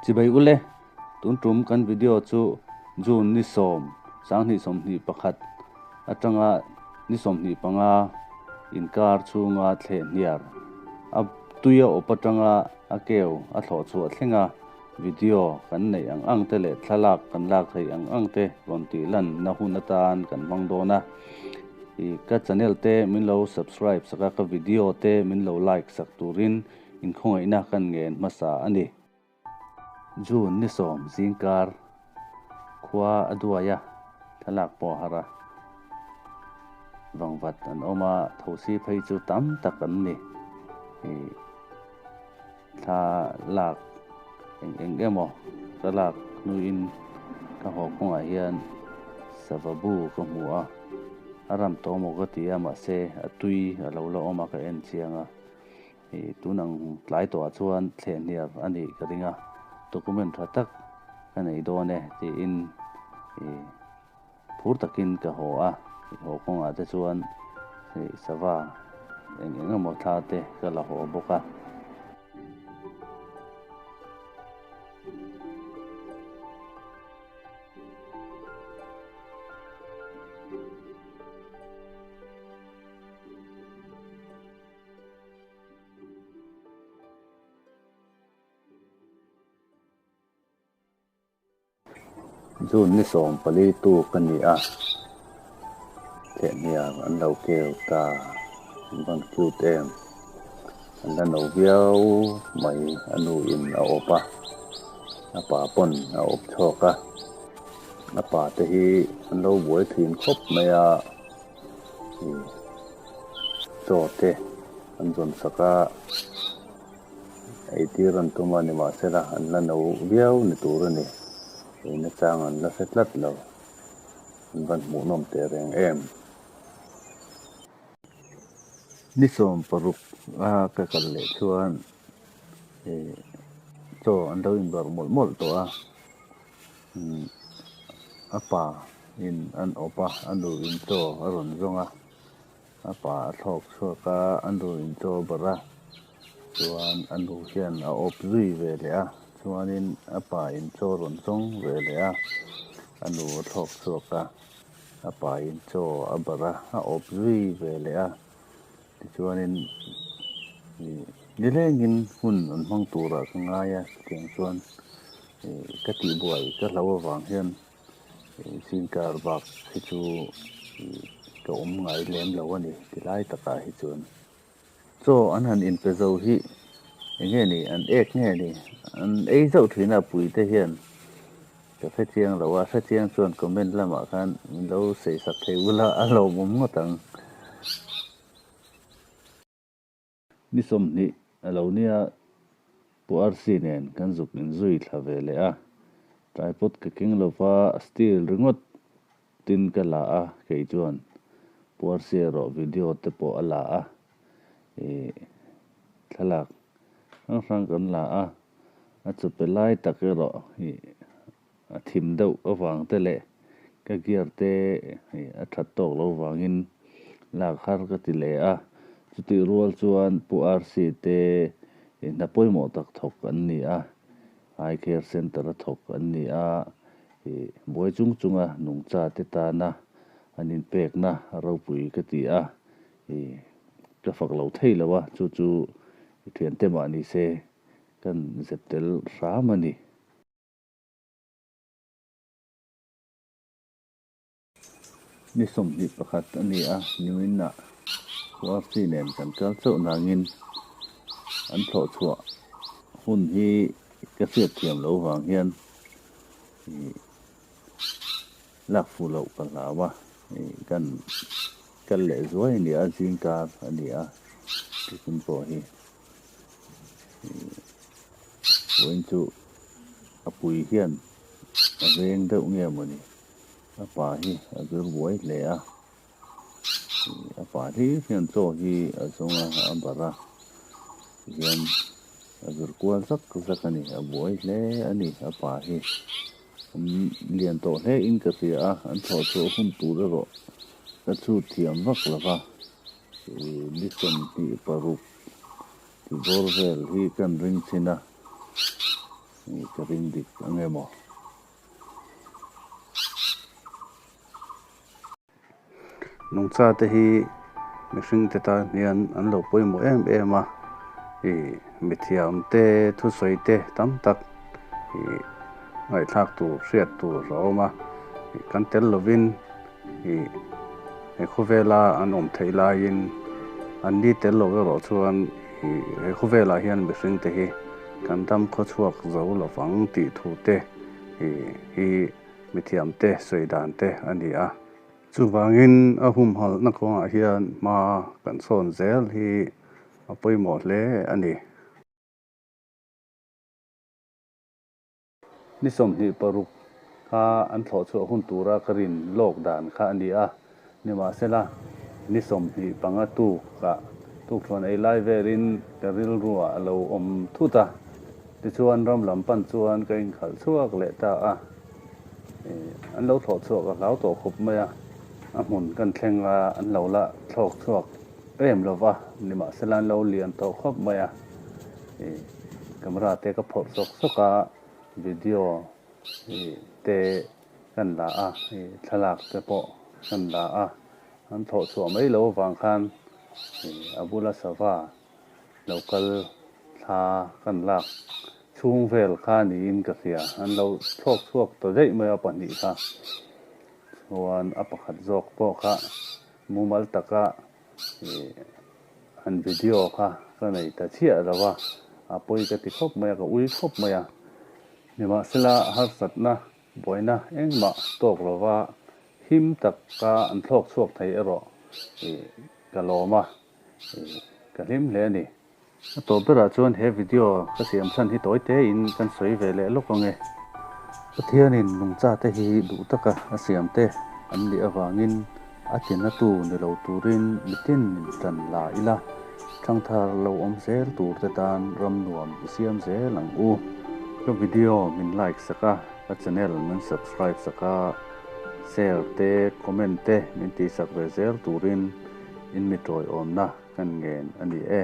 Chibai ule, tun tum kan video chu June ni sawm, 2021 atanga ni 25 inkar chhunga thleh hniar a tuia awp atanga a keu a thlawh chhuah thlenga video kan neih ang ang te leh thlalak kan lak theih ang ang te rawn tih lan na hun atan kan hmang dawn a. Ka channel te min lo subscribe sak a, ka video te min lo like sak turin inkhawngaihna kan ngen hmasa a ni. June ni sawm zingkar khua a duai a, thlalak pawh a har a, vangvat an awm a, thosi phei chu tam tak an ni. Thla lak eng eng emaw ka lak hnuin ka haw kawngah hian sava bu ka hmu a, a ram tawh maw ka ti a mahse a tui a lo la awm a ka en chiang a, ih tun ang tlai tawhah chuan thleh hniar a nih ka ring a, document tha tak ka nei dawn e tiin ih phur takin ka haw a, ih haw kawngah te chuan ih sava eng eng emaw thla te ka la haw bawk a. June ni 14 tuk a ni a, thehhniar an lo keu ta, an van cute em, an la no viau mai, a nu in a awp a, a pa pawn a awp chhuak a, a pa te hi an lo buai thin khawp mai a. Chaw te an zawn sak a, eitir an tum a nimahsela an la no viau ni tur a ni. Eina chang an la hre tlat lo. An van hmuhnawm teh reng em. Ni 16 a ka kal leh chuan chaw an lo inbarh mawlh mawlh tawh a. A pa in an awp a, a nu in chaw a rawn zawng a, a pa a thlawk chhuak a, a nu in chaw a barh a, chuan a nu hian a awp zui ve leh a, chuanin a pa in chaw a rawn zawng ve leh a, a nu a thlawk chhuak a, a pa in chaw a barh a, a awp zui ve leh a, tichuanin ih nilengin hun an hmang turah ka ngai a chutiang chuan ih ka tihbuai ka hlo avang hian ih zingkar bak hi chu ih ka awm ngai lem lo a ni tilai takah hi chuan chaw an han inpe zo hi eng nge ni an ek nge ni an ei zauh thin a puite hian ka hre chiang lo a hre chiang chuan comment lamah khan min lo sawi sak thei ula a hlauhawm ngawt ang. Ni 20 a lo nia Pu Arsi nen kan zuk inzui thla ve leh a, tripod ka keng lova steel ringawt tin ka la a kei chuan Pu Arsi erawh video te pawh a la a, ih thlalak hrang hrang kan la a, a chupe lai tak erawh ih a thim deuh avang te leh ka gear te a that tawk lo vangin lak har ka ti leh a, chutih rual chuan Pu RC te hna pawimawh tak thawk an ni a, Eye Care Centre a thawk an ni a, ih buai chung chunga nungcha te tana an inpekna ropui ka ti a, ih ka fak lo thei lo a, chu chu thiante mah ni se kan zep tel hram a ni. Ni 21 a ni a, nimin-ah URC nen kan kal chauh nangin an thlawh chhuah hun hi ka hriat thiam loh vang hian lak fuh loh ka hlau a, kan kal leh zuai a ni a, zingkar a ni a, tukin pawh hi. Vawiin chu a pui hian a veng deuh nge mawni a pa hi a zir buai hle a a pa hlir hian chaw hi a zawng a a barh a tihian a zir kual zak zak a ni a buai hle a ni a pa hi an lian tawh hle in ka hria a an thlawh chhuah hun tur erawh ka chhut thiam vak lo va ni 26. Ti bawr vel hi kan ring thin a, Ka ring dik ang em aw? Nungcha te hi mihring te tan hian an lo pawimawh em em a, ih mithiam te thusawi te tam tak ih ngaihthlak tur hriat tur a awm a, ih kan tel lovin ih he khawvela an awm theih laiin an ni tel lo erawh chuan ih he khawvelah hian mihring te hi kan dam khawchhuak zo lovang tih thu te ih hi mithiam te sawi dan te a ni a. Chuvangin a humhalhna kawngah hian hma kan sawn zel hi a pawimawh hle a ni. Ni 26 kha an thlawh chhuah hun tura ka rin lawk dan kha a ni a, nimahsela ni 25 tukah tukthuan ei lai velin ka rilruah a lo awm thut a, tichuan ram lam pan chuan ka inkhalh chhuak leh ta a, an lo thlawh chhuak a hlau tawh khawp mai a, a hmun kan thleng a an lo la thlawk chhuak em lo va, nimahsela an lo lian tawh khawp mai a, camera te ka phawrh sawk sawk a, video te kan la a, thlalak te pawh kan la a, an thlawh chhuah mai lo avang khan a bula sava lo kal thla kan lak chhung vel kha niin ka hria, an lo thlawk chhuak ta daih mai a pahnih kha, chuan a pakhat zawk pawh kha mumal taka an video kha ka nei ta chiah lo a, a pawi ka ti khawp mai a, ka ui khawp mai a, nimahsela harsatna buaina engmah tawk lova him taka an thlawk chhuak thei erawh ka lawm a, ka hlim hle a ni. A tawp berah chuan he video ka siam chhan hi tawi tein kan sawi ve leh lawk ang e. Pathianin nungcha te hi duh taka a siam te an nih avangin a tinatu ni lo turin mitin min tan la ila, thangthar lo awm zel tur te tan ram nuam i siam zel ang u. Ka video min like sak a, ka channel min subscribe sak a, share te comment te min tihsak ve zel turin in mi tawiawmna kan ngen a ni e.